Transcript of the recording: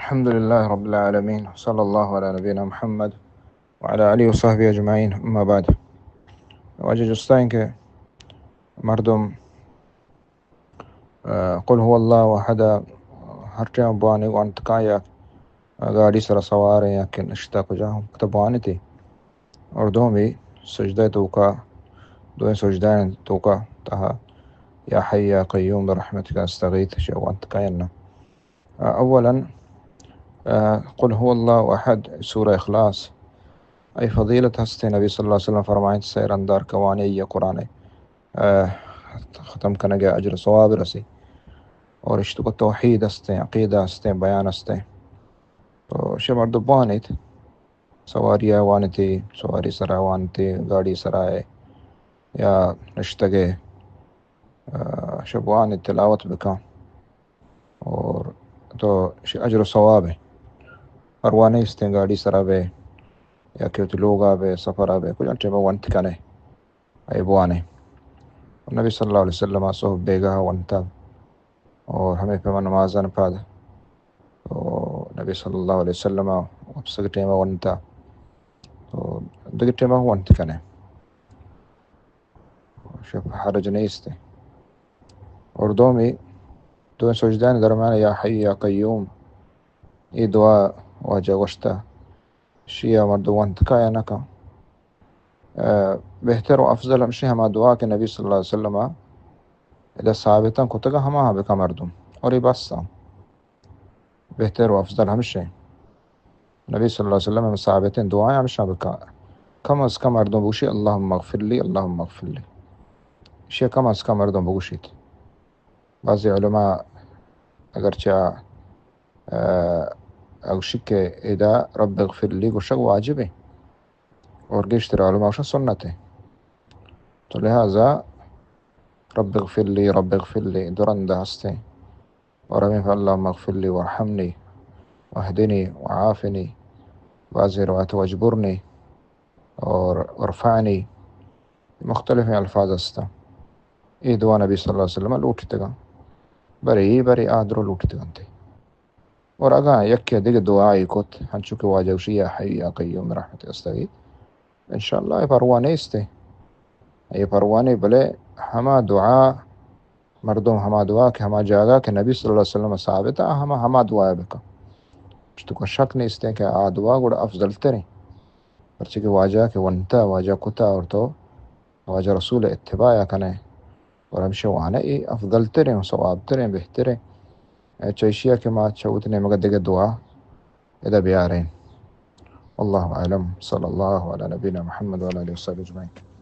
الحمد لله رب العالمين، صلى الله على نبينا محمد وعلى آله وصحبه أجمعين، أما بعد. واجہ جستائیں کہ مردم، آ، قل هو الله أحد ہر ٹائم بوانے، وانت کاں یا گاڑی سرا سوار ہیں یا کہ نشتہ کجا ہم کتہ بوانے تھی. اور دومی سجدہ توکا، دوئیں سجدہ توکا تہا یا حی یا قیوم برحمتک استغیث شہ وانت کاں یا نہ. اولاً، آ، قل هو الله أحد، سورہ اخلاص، ای فضیلت ہستے، نبی صلی اللہ علیہ وسلم فرمائیں، سہ رندار کہ وانے یا قرآن، آ، ختم کنگے اجر و ثواب رسی. اور اشتو کو توحید ہستے، عقیدہ ہستے، بیان ہستے. تو شہ مردم بوانیت، سواری وانتی، سواری سرا وانتی، گاڑی سرا ہے یا نشتگے، آ، شہ بوانیت تلاوت بکن. اور تو ش-، اجر و ثواب ہے. پرواہ نیستیں گاڑی سرا بے یا کہ وتی لوگا بے، سفرا بے، کجا ٹیما وانت کنے، اے بوانے. نبی صلی اللہ علیہ وسلم صبح بیگاہ وانتا اور ہمیں پیما نمازان پاد تو نبی صلی اللہ علیہ وسلم وپسگ ٹیما وانتا تو دگہ ٹیما وانت کنے. شہ حرج نیست. اور دومی، دوئیں سجدان درمیان یا حی یا قیوم، اے دعا واجہ گوشتا، شیا مردم وانت کا یا نہ کا. آ، بہتر و افضل ہمشی ہما دعا کہ نبی صلی اللہ علیہ وسلم ادا ثابتاں کتگا ہما بکا مردم. اور اے بس بہتر و افضل ہمشیں. نبی صلی اللہ علیہ وسلم ثابتیں دعائیں ہمشاں بکا. کم از کم مردم بگوشی، اللهم اغفر لی، اللهم اغفر لی. اشیا کم از کم مردم بگوشیت. بعضی علماء اگرچہ، آ، اگوشی کہ ادا رب اغفر لی گوشگ واجب ہے اور گیشتر علماء گوشن سنت ہے. تو لہذا رب اغفر لی، رب اغفر لی، دو رند ہستیں. اور ہمیں اللهم اغفر لی وارحمنی واهدنی وعافنی، بعضی روایت واجبرنی اور وارفعنی، مختلف الفاظ ہستاں. اے دعا نبی صلی اللہ علیہ وسلم لوٹتگاں، برے اے برے آ درو لوٹتگاں تے. اور اگاں یکے دگہ دعائے کت، ہنچو کہ واجہ گوشی، یا حی یا قیوم برحمتک استغیث، انشاءاللہ اے پرواہ نیست. اے پرواہ نہیں، بلے ہما دعا، مردم ہما دعا کہ ہما جاگہ کہ نبی صلی اللہ علیہ وسلم ثابت ہے، ہما، ہما دعا بکن. تو کو شک نیست کہ آ دعا گڑا افضل تریں. پرچہ کہ واجہ کہ ونتا، واجہ کتا اور تو واجہ رسول اتباع کنے اور ہمشہ وانے، اے افضل تریں و ثواب تریں، بہتریں. اے چہ اشیا کہ ما چہ وت نیمگا دگہ دعا ادا بیاریں. واللہ اعلم، صلی اللہ علی نبینا محمد وعلی آلہ وصحبہ اجمعین.